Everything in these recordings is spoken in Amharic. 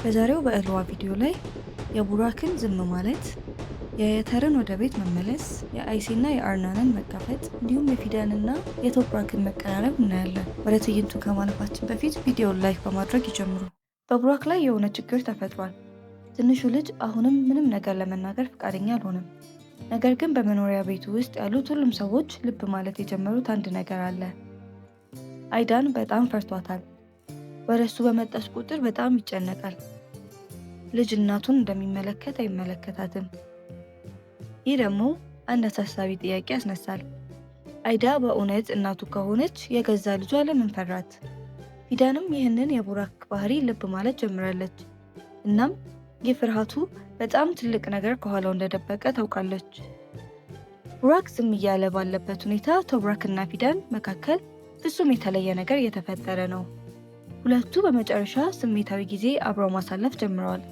በዛሬው በእልዋ ቪዲዮ ላይ የቡራክን ዝም ማለት፣ የየተርን ወደ ቤት መመለስ፣ የአይሴና የአርናንን መጋፈጥ እንዲሁም የፊዳንና የቶፕራክን መቀራረብ እናያለን። ወደ ትዕይንቱ ከማለፋችን በፊት ቪዲዮውን like በማድረግ ይጀምሩ። በቡራክ ላይ የሆነ ችግር ተፈጥሯል። ትንሹ ልጅ አሁንም ምንም ነገር ለመናገር ፈቃደኛ አልሆነም። ነገር ግን በመኖሪያ ቤቱ ውስጥ ያሉት ሁሉም ሰዎች ልብ ማለት የጀመሩት አንድ ነገር አለ። አይዳን በጣም ፈርቷታል። ወደ እሱ በመጣች ቁጥር በጣም ይጨነቃል። ልጅ እናቱን እንደሚመለከት አይመለከታትም። ይህ ደግሞ አንድ አሳሳቢ ጥያቄ ያስነሳል። አይዳ በእውነት እናቱ ከሆነች የገዛ ልጇ ለምን ፈራት? ፊዳንም ይህንን የቡራክ ባህሪ ልብ ማለት ጀምራለች። እናም ይህ ፍርሃቱ በጣም ትልቅ ነገር ከኋላው እንደደበቀ ታውቃለች። ቡራክ ዝም እያለ ባለበት ሁኔታ ቶብራክና ፊዳን መካከል ፍጹም የተለየ ነገር እየተፈጠረ ነው። ሁለቱ በመጨረሻ ስሜታዊ ጊዜ አብረው ማሳለፍ ጀምረዋል።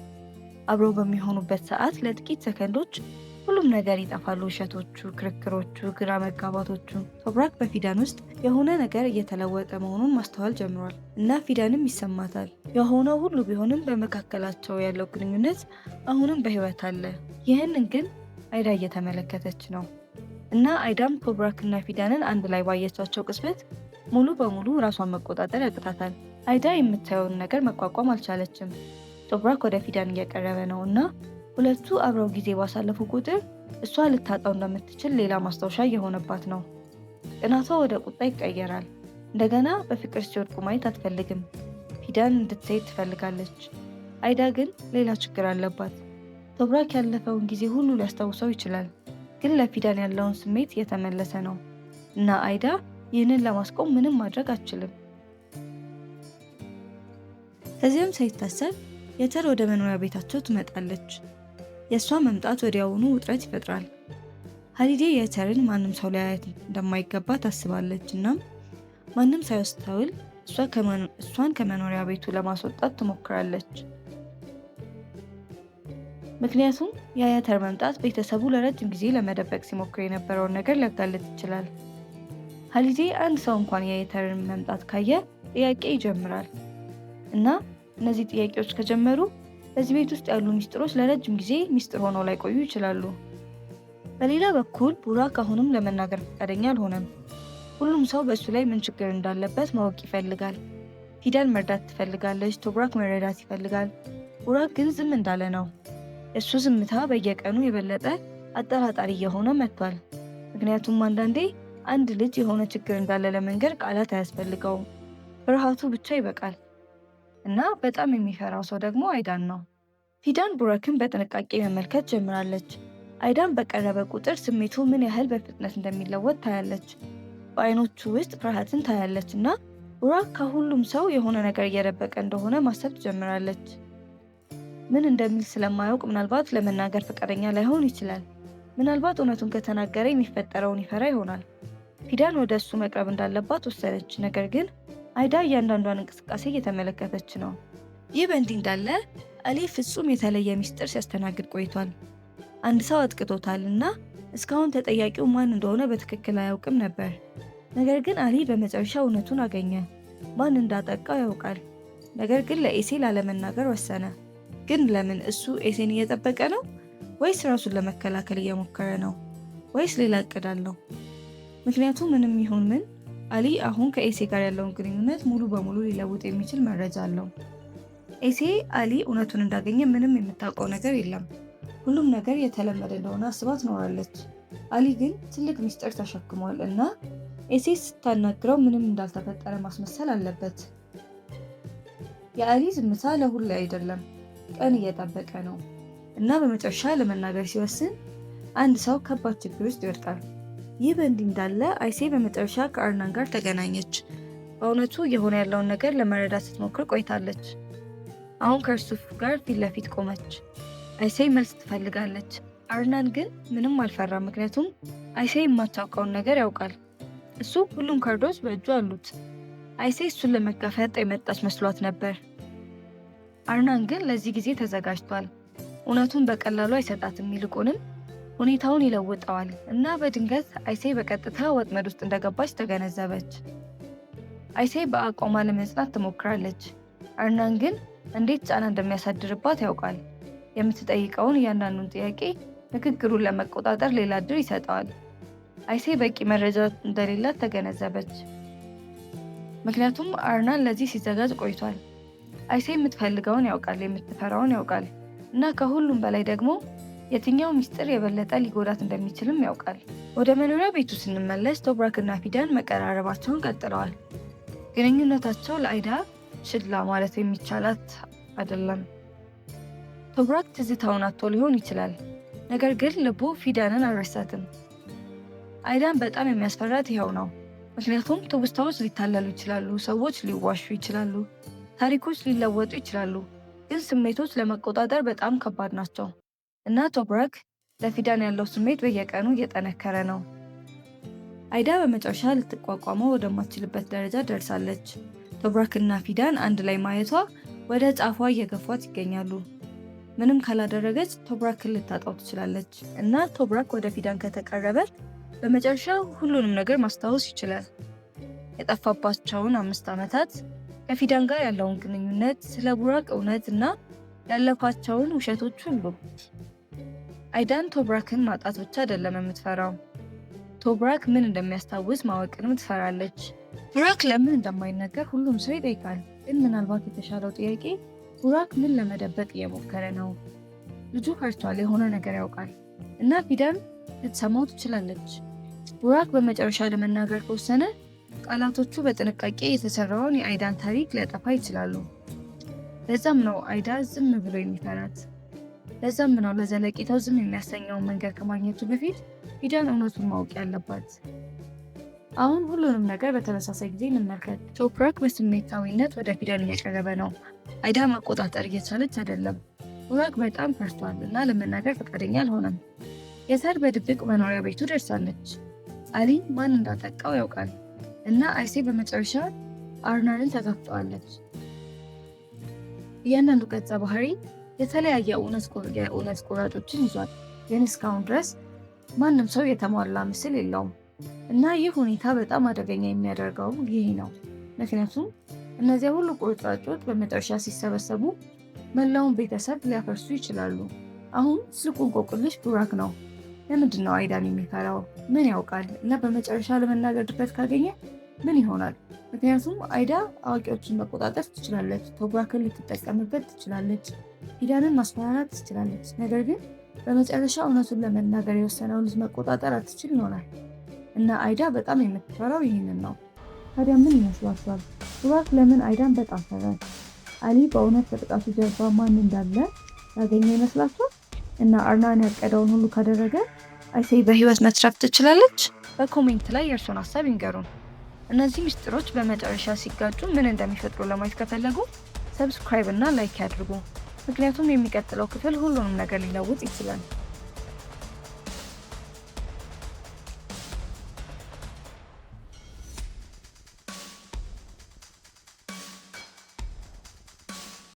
አብረው በሚሆኑበት ሰዓት ለጥቂት ሰከንዶች ሁሉም ነገር ይጠፋሉ። ውሸቶቹ፣ ክርክሮቹ፣ ግራ መጋባቶቹ። ቶብራክ በፊዳን ውስጥ የሆነ ነገር እየተለወጠ መሆኑን ማስተዋል ጀምሯል እና ፊዳንም ይሰማታል። የሆነው ሁሉ ቢሆንም በመካከላቸው ያለው ግንኙነት አሁንም በሕይወት አለ። ይህንን ግን አይዳ እየተመለከተች ነው እና አይዳም ቶብራክና ፊዳንን አንድ ላይ ባየቻቸው ቅጽበት ሙሉ በሙሉ ራሷን መቆጣጠር ያቅታታል። አይዳ የምታየውን ነገር መቋቋም አልቻለችም። ቶብራክ ወደ ፊዳን እየቀረበ ነው እና ሁለቱ አብረው ጊዜ ባሳለፉ ቁጥር እሷ ልታጣው እንደምትችል ሌላ ማስታወሻ እየሆነባት ነው። ቅናቷ ወደ ቁጣ ይቀየራል። እንደገና በፍቅር ሲወድቁ ማየት አትፈልግም። ፊዳን እንድትሄድ ትፈልጋለች። አይዳ ግን ሌላ ችግር አለባት። ቶብራክ ያለፈውን ጊዜ ሁሉ ሊያስታውሰው ይችላል፣ ግን ለፊዳን ያለውን ስሜት እየተመለሰ ነው እና አይዳ ይህንን ለማስቆም ምንም ማድረግ አትችልም። ከዚያም ሳይታሰብ የተር ወደ መኖሪያ ቤታቸው ትመጣለች። የእሷ መምጣት ወዲያውኑ ውጥረት ይፈጥራል። ሀሊዴ የተርን ማንም ሰው ሊያያት እንደማይገባ ታስባለች። እናም ማንም ሳያስተውል እሷን ከመኖሪያ ቤቱ ለማስወጣት ትሞክራለች። ምክንያቱም የየተር መምጣት ቤተሰቡ ለረጅም ጊዜ ለመደበቅ ሲሞክር የነበረውን ነገር ሊያጋልጥ ይችላል። ሀሊዴ አንድ ሰው እንኳን የየተርን መምጣት ካየ ጥያቄ ይጀምራል እና እነዚህ ጥያቄዎች ከጀመሩ በዚህ ቤት ውስጥ ያሉ ሚስጥሮች ለረጅም ጊዜ ሚስጥር ሆነው ላይቆዩ ይችላሉ። በሌላ በኩል ቡራክ አሁንም ለመናገር ፈቃደኛ አልሆነም። ሁሉም ሰው በእሱ ላይ ምን ችግር እንዳለበት ማወቅ ይፈልጋል። ፊዳን መርዳት ትፈልጋለች፣ ቶብራክ መረዳት ይፈልጋል። ቡራክ ግን ዝም እንዳለ ነው። የእሱ ዝምታ በየቀኑ የበለጠ አጠራጣሪ እየሆነ መጥቷል። ምክንያቱም አንዳንዴ አንድ ልጅ የሆነ ችግር እንዳለ ለመንገር ቃላት አያስፈልገውም፣ ፍርሃቱ ብቻ ይበቃል። እና በጣም የሚፈራው ሰው ደግሞ አይዳን ነው። ፊዳን ቡራክን በጥንቃቄ መመልከት ጀምራለች። አይዳን በቀረበ ቁጥር ስሜቱ ምን ያህል በፍጥነት እንደሚለወጥ ታያለች። በአይኖቹ ውስጥ ፍርሃትን ታያለች እና ቡራክ ከሁሉም ሰው የሆነ ነገር እየደበቀ እንደሆነ ማሰብ ትጀምራለች። ምን እንደሚል ስለማያውቅ ምናልባት ለመናገር ፈቃደኛ ላይሆን ይችላል። ምናልባት እውነቱን ከተናገረ የሚፈጠረውን ይፈራ ይሆናል። ፊዳን ወደ እሱ መቅረብ እንዳለባት ወሰነች። ነገር ግን አይዳ እያንዳንዷን እንቅስቃሴ እየተመለከተች ነው። ይህ በእንዲህ እንዳለ አሊ ፍጹም የተለየ ሚስጥር ሲያስተናግድ ቆይቷል። አንድ ሰው አጥቅቶታል እና እስካሁን ተጠያቂው ማን እንደሆነ በትክክል አያውቅም ነበር። ነገር ግን አሊ በመጨረሻ እውነቱን አገኘ። ማን እንዳጠቃው ያውቃል። ነገር ግን ለኤሴ ላለመናገር ወሰነ። ግን ለምን? እሱ ኤሴን እየጠበቀ ነው ወይስ ራሱን ለመከላከል እየሞከረ ነው? ወይስ ሌላ እቅድ አለው? ምክንያቱ ምንም ይሁን ምን አሊ አሁን ከኤሴ ጋር ያለውን ግንኙነት ሙሉ በሙሉ ሊለውጥ የሚችል መረጃ አለው። ኤሴ አሊ እውነቱን እንዳገኘ ምንም የምታውቀው ነገር የለም። ሁሉም ነገር የተለመደ እንደሆነ አስባ ትኖራለች። አሊ ግን ትልቅ ሚስጥር ተሸክሟል እና ኤሴ ስታናግረው ምንም እንዳልተፈጠረ ማስመሰል አለበት። የአሊ ዝምታ ለሁሌ አይደለም፣ ቀን እየጠበቀ ነው እና በመጨረሻ ለመናገር ሲወስን አንድ ሰው ከባድ ችግር ውስጥ ይወድቃል። ይህ በእንዲህ እንዳለ አይሴ በመጨረሻ ከአርናን ጋር ተገናኘች። በእውነቱ እየሆነ ያለውን ነገር ለመረዳት ስትሞክር ቆይታለች። አሁን ከእርሱ ጋር ፊት ለፊት ቆመች። አይሴ መልስ ትፈልጋለች። አርናን ግን ምንም አልፈራም፣ ምክንያቱም አይሴ የማታውቀውን ነገር ያውቃል። እሱ ሁሉም ካርዶች በእጁ አሉት። አይሴ እሱን ለመጋፈጥ የመጣች መስሏት ነበር። አርናን ግን ለዚህ ጊዜ ተዘጋጅቷል። እውነቱን በቀላሉ አይሰጣትም፣ ይልቁንም ሁኔታውን ይለውጠዋል እና በድንገት አይሴ በቀጥታ ወጥመድ ውስጥ እንደገባች ተገነዘበች። አይሴ በአቋሟ ለመጽናት ትሞክራለች። አርናን ግን እንዴት ጫና እንደሚያሳድርባት ያውቃል። የምትጠይቀውን እያንዳንዱን ጥያቄ ንግግሩን ለመቆጣጠር ሌላ እድል ይሰጠዋል። አይሴ በቂ መረጃ እንደሌላት ተገነዘበች። ምክንያቱም አርናን ለዚህ ሲዘጋጅ ቆይቷል። አይሴ የምትፈልገውን ያውቃል፣ የምትፈራውን ያውቃል እና ከሁሉም በላይ ደግሞ የትኛው ሚስጥር የበለጠ ሊጎዳት እንደሚችልም ያውቃል። ወደ መኖሪያ ቤቱ ስንመለስ ቶብራክና ፊዳን መቀራረባቸውን ቀጥለዋል። ግንኙነታቸው ለአይዳ ችላ ማለት የሚቻላት አይደለም። ቶብራክ ትዝታውን አጥቶ ሊሆን ይችላል፣ ነገር ግን ልቡ ፊዳንን አልረሳትም። አይዳን በጣም የሚያስፈራት ይኸው ነው። ምክንያቱም ትውስታዎች ሊታለሉ ይችላሉ፣ ሰዎች ሊዋሹ ይችላሉ፣ ታሪኮች ሊለወጡ ይችላሉ፣ ግን ስሜቶች ለመቆጣጠር በጣም ከባድ ናቸው። እና ቶብራክ ለፊዳን ያለው ስሜት በየቀኑ እየጠነከረ ነው። አይዳ በመጨረሻ ልትቋቋመው ወደማትችልበት ደረጃ ደርሳለች። ቶብራክና ፊዳን አንድ ላይ ማየቷ ወደ ጫፏ እየገፏት ይገኛሉ። ምንም ካላደረገች ቶብራክን ልታጣው ትችላለች እና ቶብራክ ወደ ፊዳን ከተቀረበ በመጨረሻ ሁሉንም ነገር ማስታወስ ይችላል። የጠፋባቸውን 5 ዓመታት፣ ከፊዳን ጋር ያለውን ግንኙነት፣ ስለ ቡራክ እውነት እና ያለፋቸውን ውሸቶች ሁሉ። አይዳን ቶብራክን ማጣት ብቻ አይደለም የምትፈራው፣ ቶብራክ ምን እንደሚያስታውስ ማወቅንም ትፈራለች። ቡራክ ለምን እንደማይናገር ሁሉም ሰው ይጠይቃል። ግን ምናልባት የተሻለው ጥያቄ ቡራክ ምን ለመደበቅ እየሞከረ ነው? ልጁ ፈርቷል፣ የሆነ ነገር ያውቃል እና ፊዳን ልትሰማው ትችላለች። ቡራክ በመጨረሻ ለመናገር ከወሰነ ቃላቶቹ በጥንቃቄ የተሰራውን የአይዳን ታሪክ ሊያጠፋ ይችላሉ። ለዛም ነው አይዳ ዝም ብሎ የሚፈራት። ለዛም ነው ለዘለቄታው ዝም የሚያሰኘውን መንገድ ከማግኘቱ በፊት ፊዳን እውነቱን ማወቅ ያለባት። አሁን ሁሉንም ነገር በተመሳሳይ ጊዜ እንመልከት። ቶፕራክ በስሜታዊነት ወደ ፊዳን እየቀረበ ነው። አይዳ መቆጣጠር እየቻለች አይደለም። ቡራክ በጣም ፈርቷል እና ለመናገር ፈቃደኛ አልሆነም። የሰር በድብቅ መኖሪያ ቤቱ ደርሳለች። አሊ ማን እንዳጠቃው ያውቃል እና አይሴ በመጨረሻ አርናንን ተጋፍጠዋለች። እያንዳንዱ ገጸ ባህሪ የተለያየ የእውነት ቆራጮችን ይዟል፣ ግን እስካሁን ድረስ ማንም ሰው የተሟላ ምስል የለውም እና ይህ ሁኔታ በጣም አደገኛ የሚያደርገው ይህ ነው። ምክንያቱም እነዚያ ሁሉ ቁርጥራጮች በመጨረሻ ሲሰበሰቡ መላውን ቤተሰብ ሊያፈርሱ ይችላሉ። አሁን ትልቁ እንቆቅልሽ ቡራክ ነው። ለምንድን ነው አይዳን የሚፈራው? ምን ያውቃል? እና በመጨረሻ ለመናገር ድፍረት ካገኘ ምን ይሆናል? ምክንያቱም አይዳ አዋቂዎችን መቆጣጠር ትችላለች፣ ቶብራክን ልትጠቀምበት ትችላለች፣ ፊዳንን ማስፈራራት ትችላለች። ነገር ግን በመጨረሻ እውነቱን ለመናገር የወሰነውን ልጅ መቆጣጠር አትችል ይሆናል። እና አይዳ በጣም የምትፈራው ይህንን ነው። ታዲያ ምን ይመስላችኋል? ቡራክ ለምን አይዳን በጣም ፈራት? አሊ በእውነት በጥቃቱ ጀርባ ማን እንዳለ ያገኘ ይመስላችኋል? እና አርናን ያቀደውን ሁሉ ካደረገ አይሴ በህይወት መትረፍ ትችላለች? በ comment ላይ የእርስዎን ሀሳብ ይንገሩን። እነዚህ ምስጢሮች በመጨረሻ ሲጋጩ ምን እንደሚፈጥሩ ለማየት ከፈለጉ subscribe እና like ያድርጉ። ምክንያቱም የሚቀጥለው ክፍል ሁሉንም ነገር ሊለውጥ ይችላል።